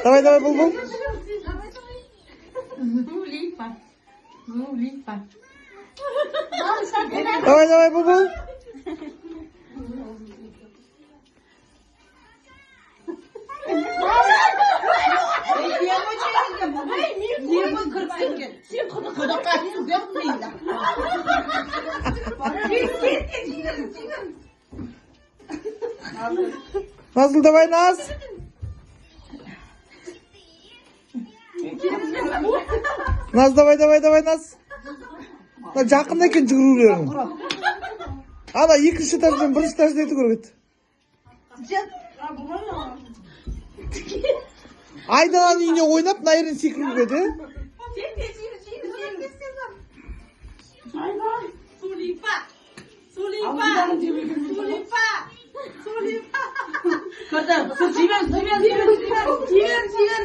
Давай, давай, Бұлбұл. Зулифа. Зулифа. Давай, давай, Бұлбұл. Сен құдыққа су бермейді. Назгүл, давай, Наз. Наз, давай, давай, давай, Наз. Мына жақын екен жүгірулерің. Ана екінші этаждан бірінші этажда ету керек еді. Айдананың үйіне ойнап, мына жерден секіру керек еді. Зулифа. Зулифа. Зулифа. Зулифа. Көрді, су жібер, жібер, жібер, Жібер, жібер.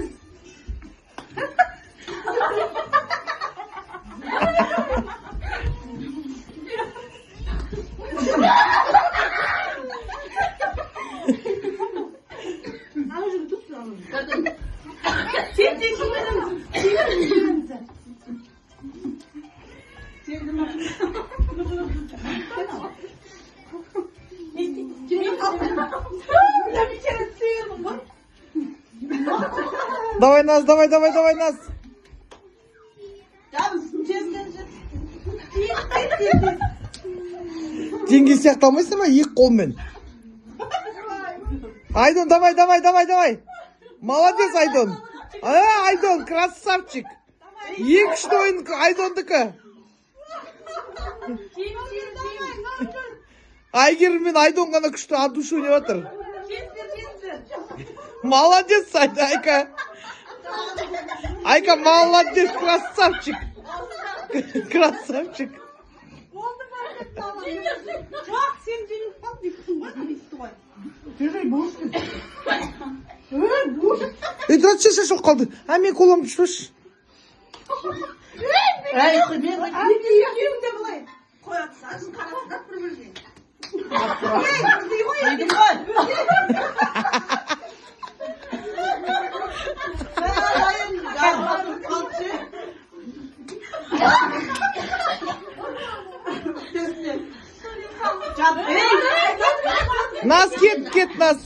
Сен де жіберіңіз. Жіберіңіз. Bir kere sıyırdım bak. Давай, Наз, давай, давай, давай, Наз. Жеңге сияқты алмайсың ба екі қолмен? Айдон, давай, давай, давай, давай. Молодец, Айдон. А, Айдон, красавчик. Ең күшті ойын Айдондікі. Әйгерім мен Айдон ғана күшті от души ойнап жатыр. Молодец, Айка. Айка, молодец, красавчик. Красавчик. Жоқ, сен жеңіп қалдың дейсің ғой, бүйтті ғой. Ей, тұра шеш, шеш, қалды. А, мен коламды ішпеші. Әй, мен Екеуің де былай қояды, қарасыздар бір-біріне. Ей, бірдей ғой Жедім ғой. Наз, кет, кет, Наз.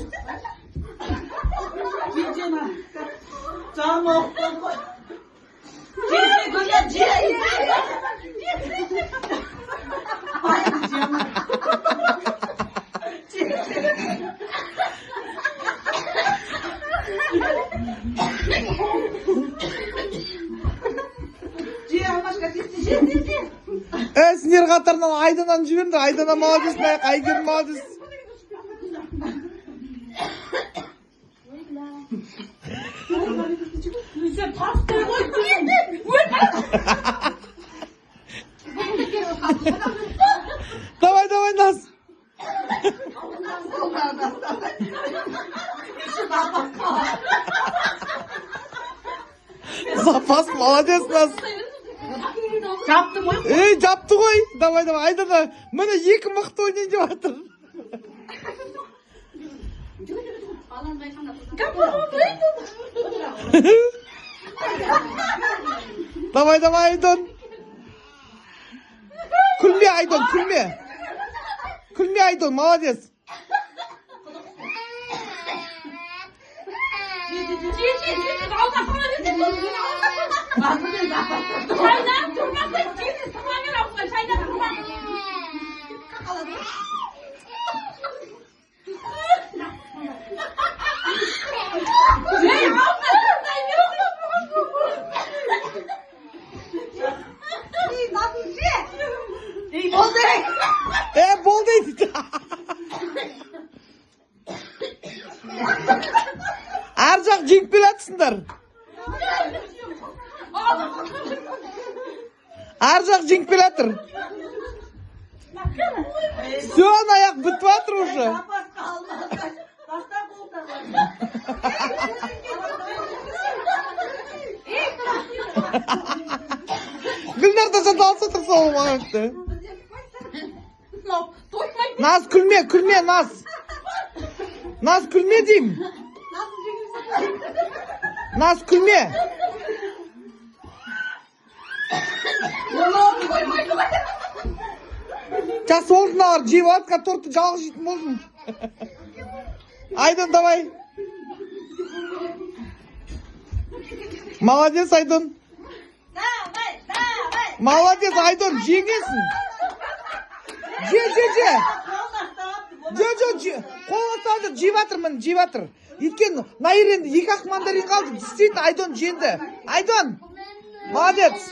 Жаным ауырып қалды ғой. Же, Гүлжан, же. Ай, жемін. Же. Же, Алмашка, тез, же, же, же. Ә, сендер қатарынан Айдананы жіберіңдер. Айдана молодец, мына Әйгерім молодец. Сен тастай ғой. Давай, давай, Наз. Запас, молодец, Наз. Жаптым ғой. Ей, жапты ғой. Давай, давай, Айдана. Міне екі мықты ойнайын деп жатыр. Давай, давай, Айдон. Күлме, Айдон, күлме. Күлме, Айдон, молодец. Же, же, же, алға сала бер. Шайнап тұрмаса, же, сала бер ауызға, шайнап тұрма. Ей, аузына тырнай бер. Ей, болды. Е, болды дейді. Ар жақ жеңіп келе жатсыңдар. Ар жақ жеңіп келе жатыр. Все, ана аяқ бітіп жатыр уже. Запас қалмады. Таста қолтағы. Гүлнар да жата алса тұр сол моментте. Мынау той Наз, күлме, күлме, Наз. Наз, күлме деймін. Наз, күлме. Жас болды мыналар, жеп алады, қазір тортты жалғыз жейтін болдым. Айдын, давай. Молодец, Айдын. Давай, давай. Молодец, Айдын, жеңесің. Же, же, же. Қолына ұстап. Жо, жо, же. Қолына ұстады, жеп жатыр, міне, жеп жатыр. Өйткені Наир енді екі ақ мандарин қалды. Действительно, Айдон жеңді. Айдон, молодец.